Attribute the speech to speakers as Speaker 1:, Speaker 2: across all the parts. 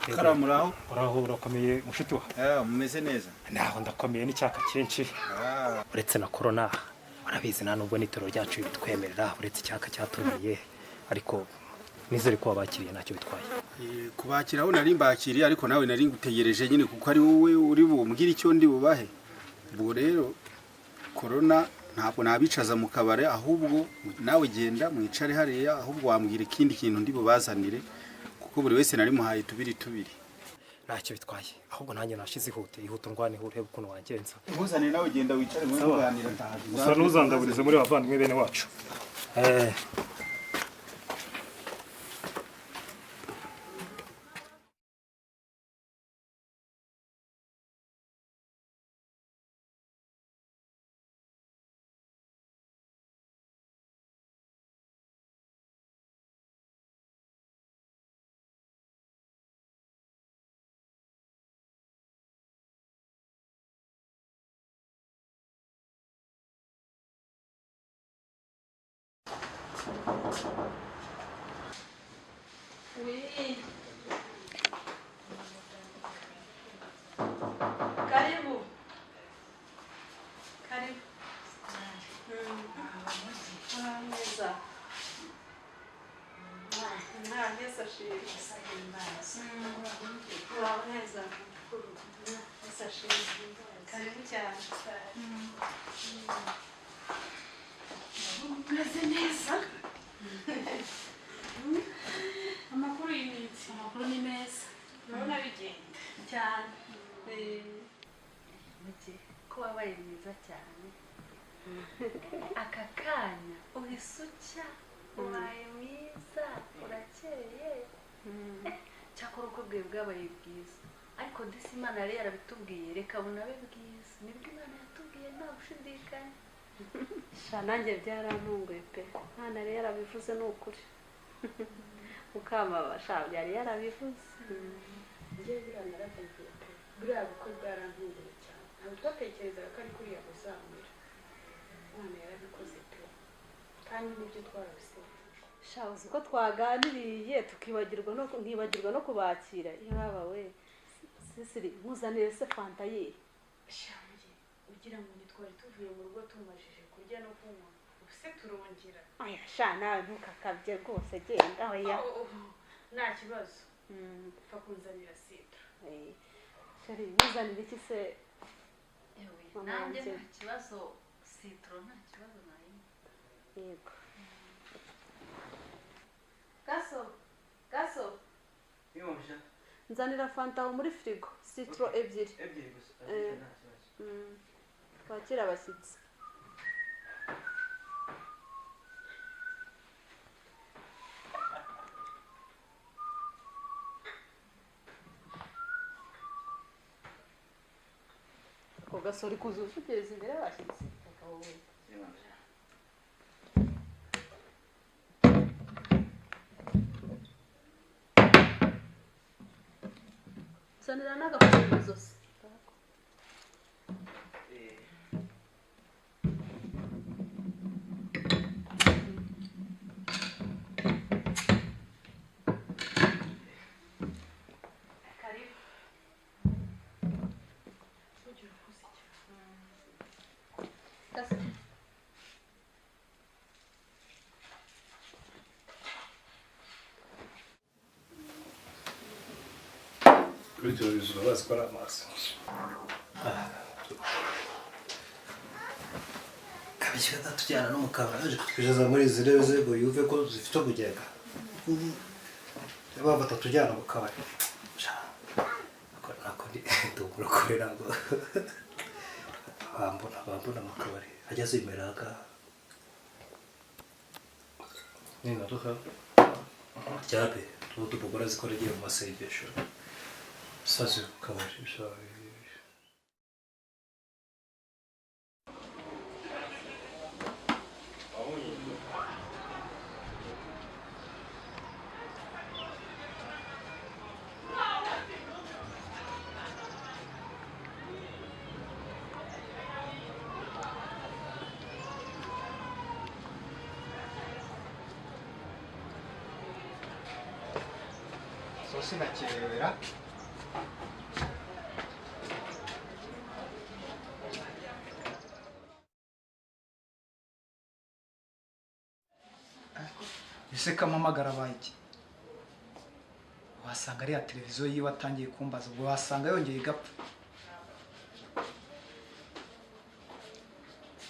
Speaker 1: Karamuraho.
Speaker 2: Uraho urakomeye mushuti wa.
Speaker 1: Mumeze neza.
Speaker 2: Naho ndakomeye n'icyaka cyinshi. Uretse na corona urabizi nta nubwo n'itoro ryacu bitwemerera uretse icyaka cyatumiye ariko nizere ko wabakiriye ntacyo bitwaye.
Speaker 1: Kubakira aho nari mbakiriye ariko nawe nari ngutegereje nyine kuko ari wowe uri bumbwire icyo ndi bubahe. Ubwo rero corona ntabwo nabicaza mu kabare ahubwo nawe genda mwicare hariya ahubwo wambwira ikindi kintu ndi bubazanire kuko buri wese nari muhaye tubiri tubiri.
Speaker 2: Ntacyo bitwaye ahubwo nanjye nashize ihute ihute ndwane urebe ukuntu wagenza.
Speaker 1: Nkuzanire nawe genda wicare muri kuganira ntahaje.
Speaker 2: Gusa ntuzandaburize muri bavandimwe bene wacu.
Speaker 3: Oui. Karibu. Karibu. Neza. Neza shiri. Neza. Neza shiri. Karibu cyane. Meze neza.
Speaker 4: Amakuru y'iminsi.
Speaker 3: Amakuru ni meza.
Speaker 4: Urabona bigenda
Speaker 3: cyane. Muke ko wabaye mwiza cyane. Aka kanya uhise ucya ubaye mwiza urakeye. Cyakora uko bwe bwabaye bwiza ariko disi Imana yari yarabitubwiye reka bunabe bwiza nibwo Imana yatubwiye nta gushidikanya.
Speaker 5: Sha nanjye byarantunguye pe. Imana yari yarabivuze ni ukuri. Mukamaba sha yari yarabivuze.
Speaker 4: Njye buriya naratangiye pe. Buriya bukwe bwarantunguye cyane. Ntabwo twatekerezaga ko ari kuriya buzamera. Imana yarabikoze pe. Kandi nibyo twarabisenze.
Speaker 5: Sha uzi ko twaganiriye tukibagirwa no nkibagirwa no kubakira. Iyo baba we Sisiri nkuzanire se fanta ye.
Speaker 4: Sha njye ugira ngo ntitwari tuvuye mu rugo tumajije kurya no kunywa. Ubuse turongera.
Speaker 5: Oya sha nawe ntukakabye rwose genda oya.
Speaker 4: Nta kibazo. Pfa kunzanira sidra.
Speaker 5: Shari nkuzanire iki se?
Speaker 3: Ewe nanjye nta kibazo sitro nta kibazo nayo.
Speaker 5: Yego. Gaso, gaso.
Speaker 6: Yumva.
Speaker 5: Nzanira fanta aho muri frigo sitro ebyiri.
Speaker 6: Ebyiri gusa. Nta kibazo.
Speaker 5: Twakira abashyitsi. Ako gasori kuzuzugereza imbere y'abashyitsi. Nzanira n'agafunguzo se.
Speaker 4: Karibu. Ugira ukuze cyane.
Speaker 5: Gaso.
Speaker 2: Kuri televiziyo bazi ko ari amaso.
Speaker 6: Kabishyira atatujyana no mu kabari aje kutwicaza muri izi ntebe ze ngo yumve ko zifite ubugega. Niyo mpamvu atatujyana mu kabari. Nako ndumurokore ntabwo bambona mu kabari ajya azimera aga ningaruka ryabe tuba tubugora zikora igiye mu masengesho sazi ku kabari.
Speaker 7: Sinakerewera. Ese kampamagara abaye iki? Wasanga ariya televiziyo yiwe atangiye kumbaza, ubwo wasanga yongeye igapfa.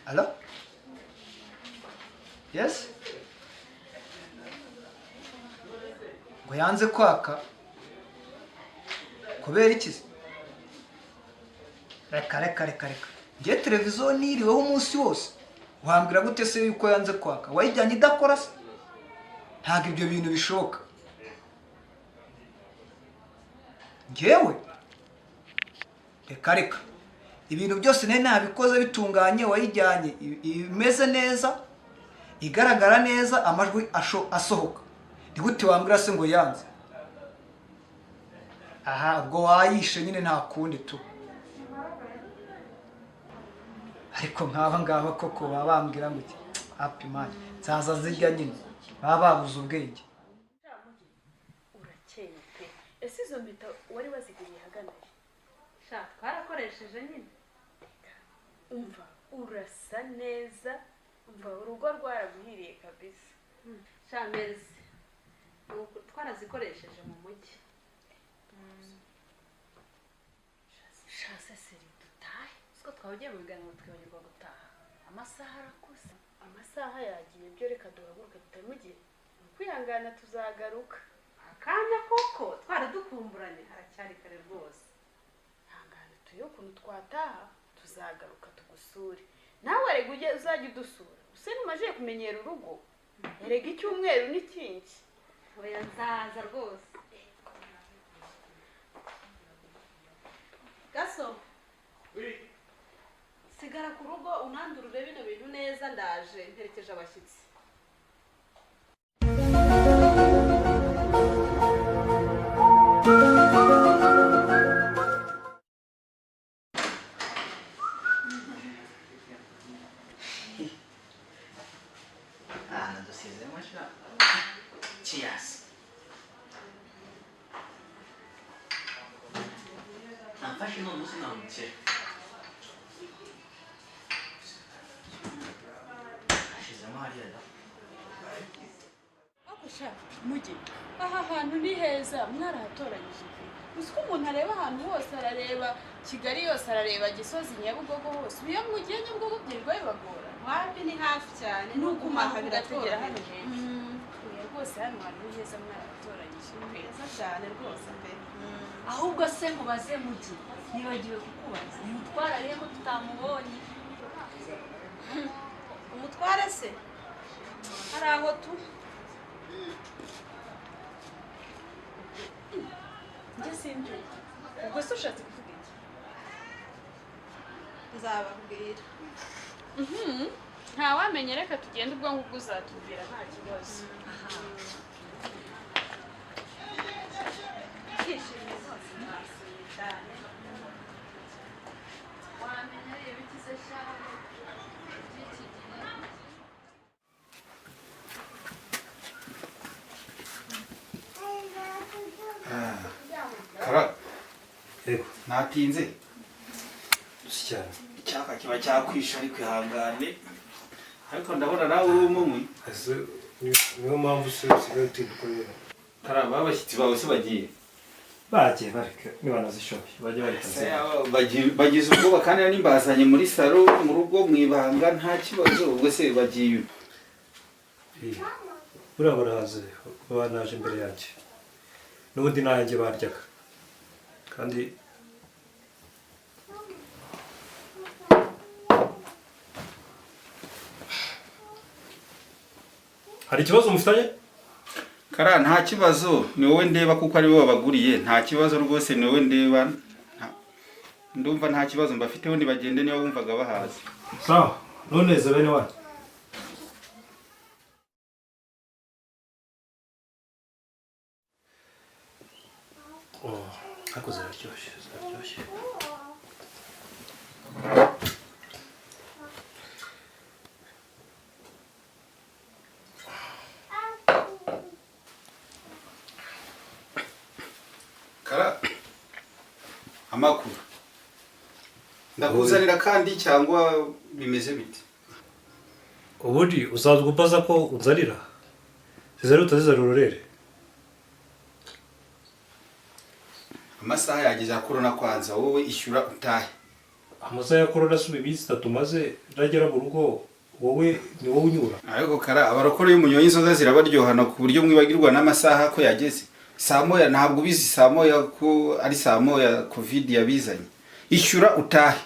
Speaker 7: Alo? Yes? Ngo yanze kwaka kubera iki se? Reka reka reka reka, njye televiziyo niriweho umunsi wose, wambwira gute se yuko yanze kwaka? Wayijyanye idakora se? Ntabwo ibyo bintu bishoboka. Njyewe reka reka, ibintu byose nari nabikoze bitunganye, wayijyanye imeze neza, igaragara neza, amajwi asohoka. Ni gute wambwira se ngo yanze? Aha ubwo wayishe nyine, nta kundi tu. Ariko nk'aba ngaba koko baba bambwira ngo iki? Api mani, nzaza zirya nyine, baba babuze ubwenge.
Speaker 4: Urakeye pe. Ese izo mpeta wari waziguriye ahagana he?
Speaker 5: Sha twarakoresheje nyine.
Speaker 4: Umva urasa neza, umva urugo rwaraguhiriye kabisa.
Speaker 5: Sha merci, twarazikoresheje mu mujyi.
Speaker 3: Sha Cecily, dutahe siko twahugiye mu biganiro twibagirwa gutaha. Amasaha arakuze.
Speaker 4: Amasaha yagiye byo, reka duhaguruke tutamugiye. Kwihangana tuzagaruka.
Speaker 5: Akanya koko twaradukumburanye, haracyari kare rwose.
Speaker 4: Ihangane turebe ukuntu twataha, tuzagaruka tugusure. Nawe erega ujye uzajya udusura. Use numaze kumenyera urugo. Erega icyumweru ni cyinshi.
Speaker 5: Oya nzaza rwose. Gaso, sigara ku rugo unandurure bino bintu neza, ndaje mperekeje abashyitsi.
Speaker 8: Dusizemo sha. Cheers. Namfashe none sinamukira. Ashizemo hariya da.
Speaker 4: Akusha mujye aha hantu ni heza, mwarahatoranyije pe. Uzi ko umuntu areba ahantu hose, arareba Kigali yose, arareba Gisozi, Nyabugogo hose. Iyo mugiye Nyabugogo byirirwa bibagora.
Speaker 5: Wapi ni hafi cyane,
Speaker 4: ni ukumanuka ugatugera hano hepfo. Oya rwose hano hantu ni heza, mwarahatoranyije pe.
Speaker 5: Heza cyane rwose pe.
Speaker 3: Ahubwo se ngo baze mujye, nibagiwe kukubaza umutware arihe ko tutamubonye?
Speaker 5: Umutware se hari aho tu
Speaker 4: Njye simbyumva. Ubwo se ushatse kuvuga iki?
Speaker 5: Nzababwira.
Speaker 4: Ntawamenye, reka tugende ubwo ngubwo uzatubwira nta kibazo.
Speaker 5: Ndishimye rwose, mwasuye cyane.
Speaker 3: Wamenya ibikize sha by'iki gihe.
Speaker 1: Kara,
Speaker 6: Yego,
Speaker 1: natinze.
Speaker 6: dusi cyane.
Speaker 1: Icyaka kiba cyakwisha ariko ihangane. Ariko ndabona nawe uri umunywi.
Speaker 6: Ese niyo mpamvu se usigaye utinda ukora ibintu?
Speaker 1: Kara, babashyitsi bawe se bagiye?
Speaker 2: Bagiye bareka nibanazishoboye bajye bareka.
Speaker 1: Se, bagize ubwoba kandi nari mbazanye muri salo mu rugo mu ibanga nta kibazo, ubwo se bagiye.
Speaker 6: Buriya barahaze, banaje imbere yanjye. N'ubundi nanjye baryaga. Kandi hari ikibazo mufitanye?
Speaker 1: Kara, nta kibazo, ni wowe ndeba kuko ari wowe wabaguriye, nta kibazo rwose, ni wowe ndeba. Ndumva nta kibazo mbafiteho, nibagende niba wumvaga bahaze.
Speaker 6: Sawa, noneze bene wanyu. Oh, ariko ziraryoshye, ziraryoshye.
Speaker 1: Amakuru ndakuzanira kandi cyangwa bimeze bite?
Speaker 6: Ubundi usanzwe umbaza ko unzanira zizari utazizanira ururere.
Speaker 1: Amasaha yageze ya korona kwanza, wowe ishyura utahe.
Speaker 6: Amasaha ya korona asuba iminsi 3 maze nagera mu rugo wowe ni wowe unyura.
Speaker 1: Ariko kara abarokore y'umunyoye inzoga zirabaryohana ku buryo mwibagirwa n'amasaha ko yageze. Saa moya ntabwo ubizi, saa moya ko ari saa moya covid yabizanye. Ishyura utahe.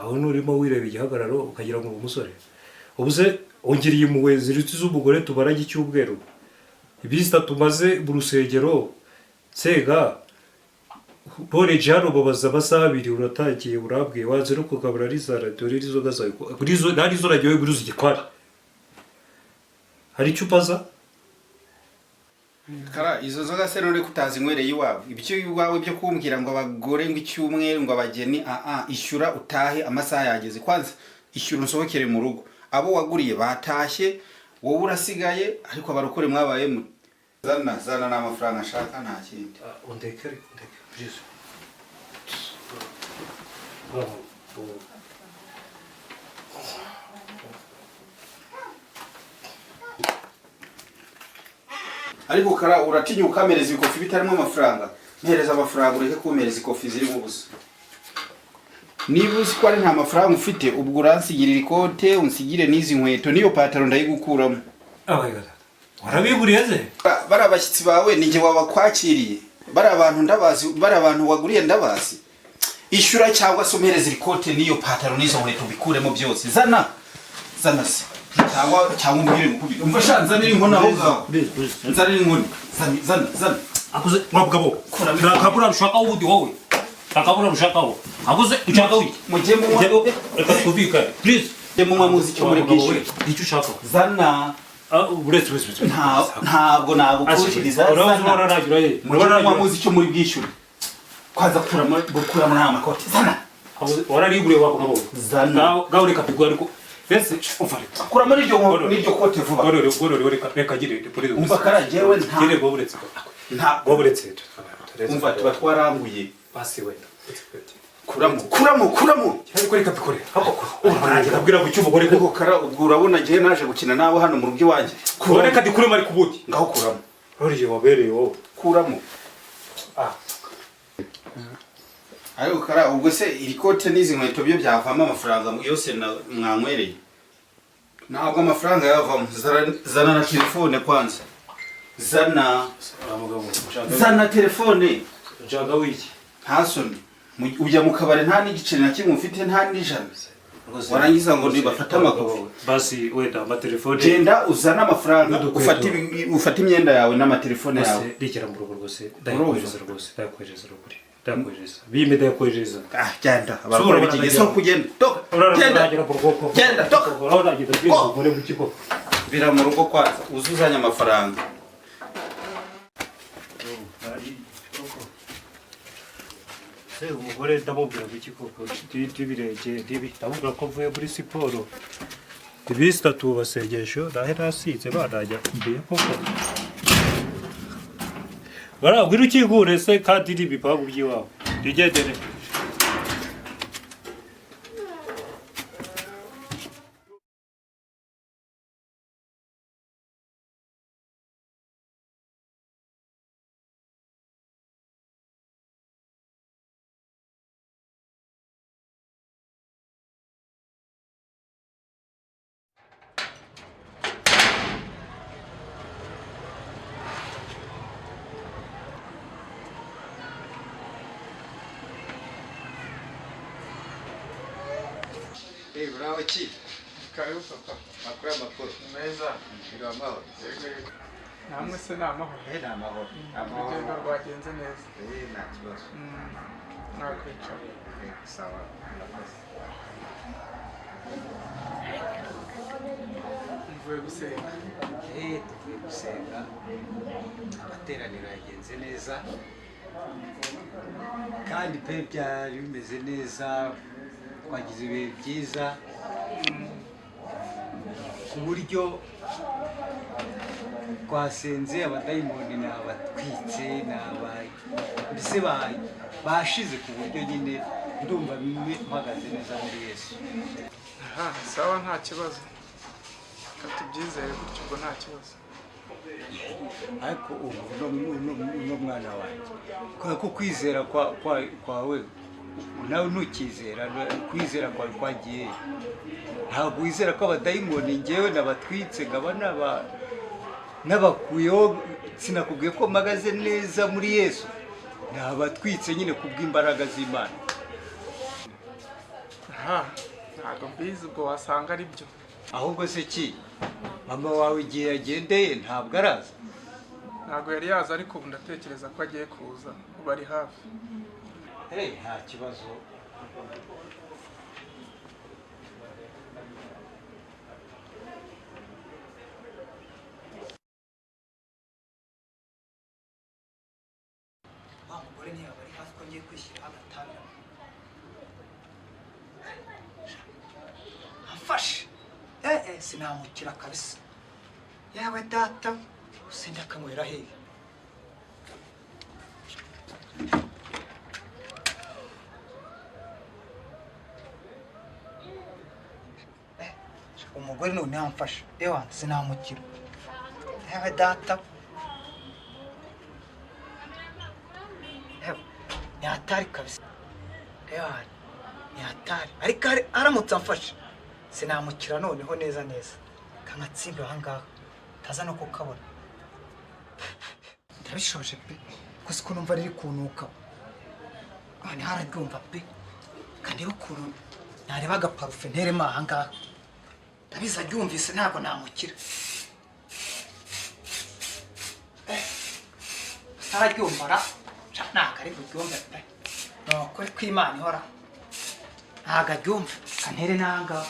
Speaker 6: Aho nurimo wireba igihagararo ukagira ngo umusore. Ubuze ongeriye impuhwe zirutse iz'umugore tubarage icyumweru. Iminsi 3 maze mu rusengero sega Boreje hano babaza amasaha 2 uratangiye urabwiye wanze no kugabura rizara dore rizoga zawe rizo nari zo ragiye guruza igikwari. Hari icyo ubaza?
Speaker 1: Kara izo nzoga se none kutazinywereye iwawe. Ibyo iwawe byo kumbwira ngo abagore ngo icyumweru ngo abageni ishyura utahe amasaha yageze. Kwanza ishyura unsohokere mu rugo. Abo waguriye batashye wowe urasigaye ariko abarokore mwabaye mu zana zana n'amafaranga ashaka nta kindi.
Speaker 6: Undeke undeke please.
Speaker 1: Ariko kara uratinya ukamereza ikofi bitarimo amafaranga. Mpereza amafaranga ureke kumereza ikofi zirimo ubusa. Niba uzi ko ari nta mafaranga ufite ubwo uransigirira ikote unsigire n'izi nkweto niyo pataro ndayigukuramo.
Speaker 6: Warabiguriye ze?
Speaker 1: Bari abashyitsi bawe ni njye wabakwakiriye. Bari abantu ndabazi, bari abantu waguriye ndabazi. Ishyura cyangwa se umpereze ikote niyo pataro n'izo nkweto bikuremo byose. Zana. Zana se. Cyangwa umbwire ngukubire. Umva sha nzanira inkoni aho ngaho. Nzanira inkoni. Zana zana.
Speaker 2: Akuze mwabugabo. Nakabura rushaka ubundi wowe. Nakabura rushaka wowe. Akuze ushaka wiki.
Speaker 1: Mujye munywa.
Speaker 2: Reka twumvikane. Please.
Speaker 1: Mujye munywa muzi icyo muri bwishyure.
Speaker 2: Icyo ushaka.
Speaker 1: Zana.
Speaker 2: Uretse uretse.
Speaker 1: Ntabwo nagukurikiriza.
Speaker 2: Zana.
Speaker 1: Mujye munywa muzi icyo muri bwishyure. Kwanza kuramo nta makoti. Zana.
Speaker 2: Warariguriye wabugabo.
Speaker 1: Zana.
Speaker 2: Gawe reka pigwa ariko. Mbese umva reka.
Speaker 1: Kuramo n'iryo kote vuba.
Speaker 2: Gorore reka gire.
Speaker 1: Umva kara jewe nta.
Speaker 2: Gire go uretse.
Speaker 1: Nta
Speaker 2: go uretse.
Speaker 1: Umva tuba twaranguye.
Speaker 2: Basi wenda.
Speaker 1: Kuramo kuramo kuramo.
Speaker 2: Ariko reka bikore. Urarangira abwira ngo cyumugore
Speaker 1: ko kara ubwo urabona gihe naje gukina nawe hano mu rugo iwanjye.
Speaker 2: Kuramo reka dikuremo ari kubundi.
Speaker 1: Ngaho kuramo.
Speaker 6: Roriye wabereye wowe.
Speaker 1: Kuramo. Ariko kara ubwo se iri kote n'izi nkweto byo byavamo amafaranga yose mwanywereye. Ntabwo amafaranga yavamo. Zana na telefone kwanza. Zana. Zana telefone.
Speaker 6: Njaga wiki.
Speaker 1: Ntasoni. Ujya mu kabare nta n'igiceri na kimwe ufite nta n'ijana. Warangiza ngo nibafata amakofi.
Speaker 6: Basi wenda amatelefone.
Speaker 1: Genda uzana amafaranga ufate imyenda yawe n'amatelefone yawe.
Speaker 6: Rigera mu rugo rwose. Ndakohereza rwose. Ndakohereza ruguri. Ndakohereza. Bime ndakohereza.
Speaker 1: Genda. Abakora bikigeze kugenda. Toka. Genda. Genda toka. Bira mu rugo kwanza uzuzanye amafaranga.
Speaker 6: Se umugore ndamubwira iki koko ndibirenge ndibi ndamubwira ko mvuye muri siporo. Ibisi 3 basengesho nahe nasize banajya mbiye koko. Barabwira ukigure se kandi n'ibipangu by'iwabo. Rigendere.
Speaker 9: Uraho ki?
Speaker 10: Karibu papa.
Speaker 9: Makuru amakuru.
Speaker 10: Meza.
Speaker 9: Biro amahoro.
Speaker 10: Namwe se ni amahoro?
Speaker 9: Ni amahoro.
Speaker 10: Urugendo rwagenze neza.
Speaker 9: Nta kibazo.
Speaker 10: Mwakwicara.
Speaker 9: Sawa, murakoze.
Speaker 10: Mvuye gusenga.
Speaker 9: Tuvuye gusenga. Amateraniro yagenze neza. Kandi pe byari bimeze neza. Twagize ibihe byiza ku buryo twasenze abadayimoni ni abatwitse ni mbese Bashize ku buryo nyine ndumva mpagaze neza muri Yesu.
Speaker 10: Aha, sawa, nta kibazo. Reka tubyizere gutyo, ubwo nta kibazo.
Speaker 9: Ariko ubu uno mwana wanjye, kubera ko kwizera kwawe nawe ntukizera, kwizera kwawe kwagiye. Ntabwo wizera ko abadayimoni ngewe nabatwitse, nkaba nabakuyeho? Sinakubwiye ko mpagaze neza muri Yesu? Nabatwitse nyine kubw'imbaraga z'Imana.
Speaker 10: Aha, ntabwo mbizi, ubwo wasanga ari byo.
Speaker 9: Ahubwo se ki, mama wawe igihe yagendeye ntabwo araza?
Speaker 10: Ntabwo yari yaza, ariko ubu ndatekereza ko agiye kuza, ubu ari hafi.
Speaker 9: Hey, nta kibazo.
Speaker 7: Wa mugore ntiyaba ari hafi ko ngiye kwishyira agatabira amfashe? Sinamukira kabisa. Yawe data, usenda akanywera hehe? Umugore none yamfashe, ewa sinamukira. Yawe data, ewa ni hatari kabisa, ewa ni hatari. Ariko aramutse amfashe sinamukira noneho neza neza. Kangatsimbe aha ngaha ntaza no kukabona. Ndabishoje pe, gusa ukuntu numva riri kunuka none hararyumva pe. Kandebe ukuntu nareba agaparufe nteremo aha ngaha, ndabizi aryumvise ntabwo namukira. Araryumva ra, ntabwo ari buryumve pe. Ni ukuri kw'Imana ihora, ntabwo aryumva. Kantere n'aha ngaha.